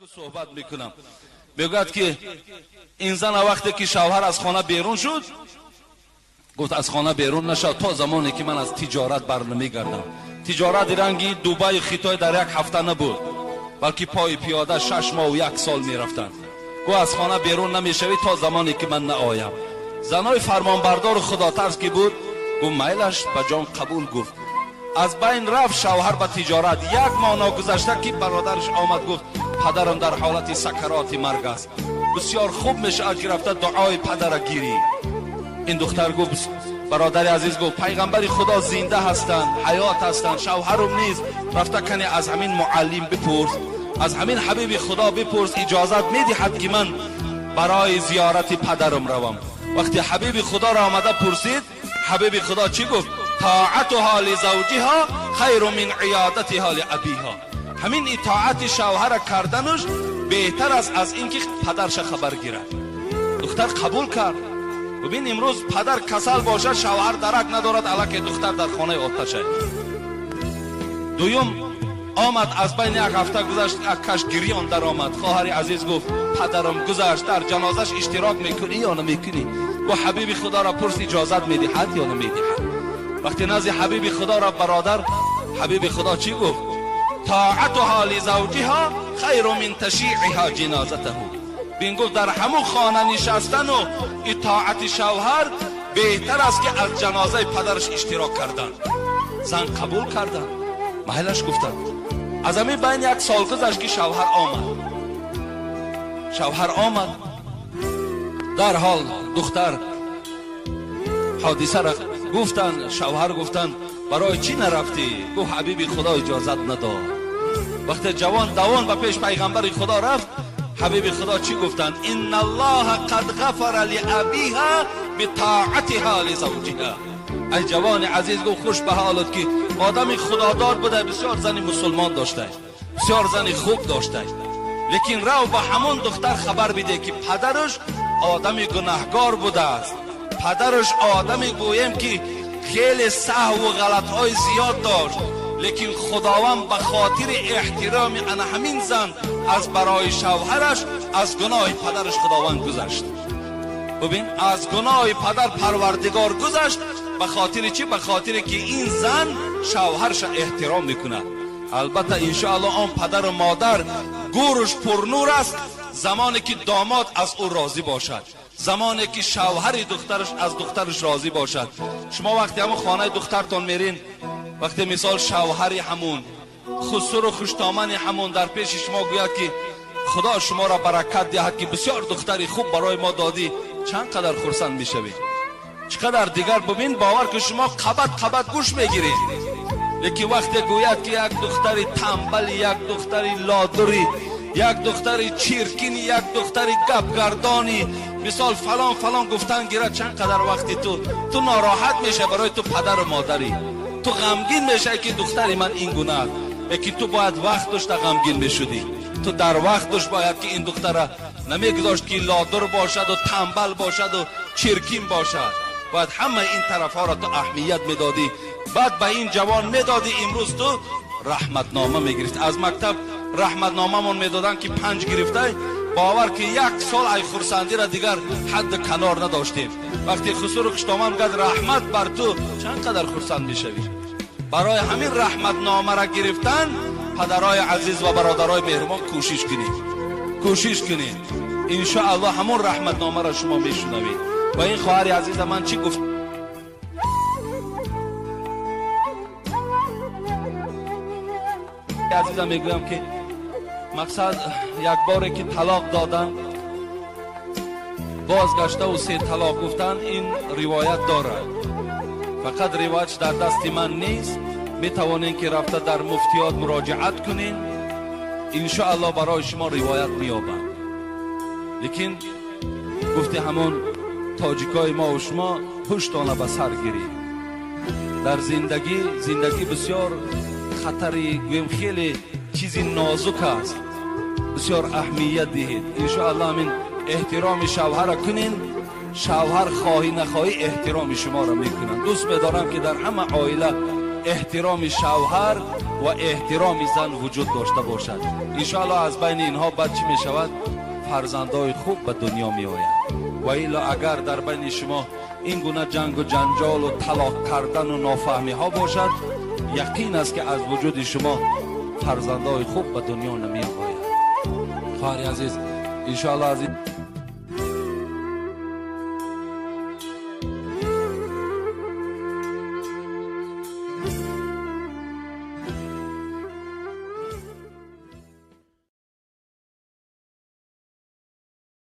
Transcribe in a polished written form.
Суҳбат мекунам. Мегӯяд ки ин зан вақте ки шавҳар аз хона берун шуд, гуфт аз хона берун нашав то замоне ки ман аз тиҷорат барнамегардам. Тиҷорати ранги Дубаю Хитой дар як ҳафта набуд, балки пои пиёда 6 моҳу 1 сол мерафтанд. Гуфт аз хона берун намешавӣ то замоне ки ман наоям. Занои фармонбардору худотарс ки буд, гуфт майлаш ба ҷон қабул гуфт. Аз байн рафт шавҳар ба тиҷорат. Як моҳ ногузашта ки бародараш омад, гуфт падарам дар ҳолати сакароти марг аст, бисёр хуб мешавад ки рафта дуои падара гирӣ. Ин духтар гуфт, бародари азиз гуфт, пайғамбари Худо зинда ҳастанд, ҳаёт ҳастанд, шавҳарум нест, рафта кане аз ҳамин муаллим бипурс, аз ҳамин ҳабиби Худо бипурс, иҷозат медиҳад ки ман барои зиёрати падарам равам. Вақте ҳабиби Худоро омада пурсид, ҳабиби Худо чӣ гуфт? طاعتها لزوجها خیر من عیادتها لابیها. ҳамин итоати шавҳара карданаш беҳтар аст аз ин ки падарша хабар гирад. Духтар қабул кард. Бибин, имрӯз падар касал бошад, шавҳар дарак надорад, аллакай духтар дар хонаи оташа. Дуюм омад, аз байни як ҳафта гузашт, аккаш гирён даромад. Хоҳари азиз гуфт падарам гузашт, дар ҷанозаш иштирок мекунӣ ё намекунӣ? Гуфт ҳабиби Худоро пурс, иҷозат медиҳад ё намедиҳад? Вақте назди ҳабиби Худоро бародар, ҳабиби Худо чӣ гуфт? طاعتها لزوجها خیر من تشیعها جنازته. بین گفت در همون خانه نشستن و اطاعت شوهر بهتر است که از جنازه پدرش اشتراک کردن. زن قبول کردن، محلش گفتن. از همین بین یک سال گذشت که شوهر آمد. شوهر آمد، در حال دختر حادثه را گفتن. شوهر گفتن برای چی نرفتی؟ گفت حبیبی خدا اجازت نداد. وقتی جوان دوان به پیش پیغمبر خدا رفت، حبیب خدا چی گفتند؟ ان الله قد غفر لابیها بطاعتها لزوجها. ای جوان عزیز، گفت خوش به حالت که آدم خدادار بوده، بسیار زن مسلمان داشته، بسیار زن خوب داشته، لیکن رو به همون دختر خبر بده که پدرش آدم گناهگار بوده است، پدرش آدمی گویم که خیلی سهو و غلطهای زیاد داشت، لیکن خداوند به خاطر احترام انا همین زن از برای شوهرش از گناه پدرش خداوند گذشت. ببین، از گناه پدر پروردگار گذشت. به خاطر چی؟ به خاطر که این زن شوهرش احترام میکنه. البته انشاءالله آن پدر و مادر گورش پرنور است زمانی که داماد از او راضی باشد، زمانی که شوهر دخترش از دخترش راضی باشد. شما وقتی همون خانه دخترتون میرین، وقتی مثال شوهری همون خسر و خوشتامن همون در پیش شما گوید که خدا شما را برکت دهد که بسیار دختری خوب برای ما دادی، چند قدر خرسند میشوید، چقدر دیگر. ببین، باور که شما قبط قبط گوش میگیرید. لیکن وقتی گوید که یک دختری تنبل، یک دختری لادری، یک دختری چیرکینی، یک دختری گپگردانی، مثال فلان فلان گفتن گیرد، چند قدر وقتی تو ناراحت میشه برای تو پدر و مادری، تو غمگین میشه که دختری من این گونه است. لیکن تو باید وقت داشته غمگین میشدی، تو در وقت داشت باید که این دختره نمیگذاشت که لادر باشد و تنبل باشد و چرکین باشد. باید همه این طرف ها را تو اهمیت میدادی، بعد به این جوان میدادی. امروز تو رحمتنامه میگرفت از مکتب، رحمتنامه من میدادن که 5 گرفته، باور که یک سال ای خرسندی را دیگر حد کنار نداشتیم. وقتی خسر و خوشتامن گفت رحمت بر تو، چند قدر خرسند میشوی. برای همین رحمتنامه را گرفتن پدرای عزیز و برادرای مهربان کوشش کنید، کوشش کنید، انشاءالله همون رحمتنامه را شما میشنوید. و این خواهر عزیز من چی گفت؟ عزیزم میگویم که مقصد یک باره که طلاق دادن بازگشته و 3 طلاق گفتن، این روایت دارد، فقط روایت در دست من نیست. میتوانین که رفته در مفتیات مراجعت کنین، انشاءالله برای شما روایت میابند. لیکن گفته همون تاجیکای ما و شما پشتانه به سر گیرید. در زندگی، زندگی بسیار خطری، گویم خیلی چیزی نازک است، بسیار اهمیت دهید. انشاءالله همین احترام شوهر کنین، شوهر خواهی نخواهی احترام شما را میکنن. دوست میدارم که در همه عائله احترام شوهر ва эҳтироми зан вуҷуд дошта бошад. Иншоаллоҳ аз байни инҳо баъд чӣ мешавад? Фарзандои хуб ба дунё меояд. Ва илло агар дар байни шумо ин гуна ҷангу ҷанҷолу талоқ кардану нофаҳмиҳо бошад, яқин аст ки аз вуҷуди шумо фарзандои хуб ба дунё намеояд. Хоҳари азиз, иншоаллоҳ аз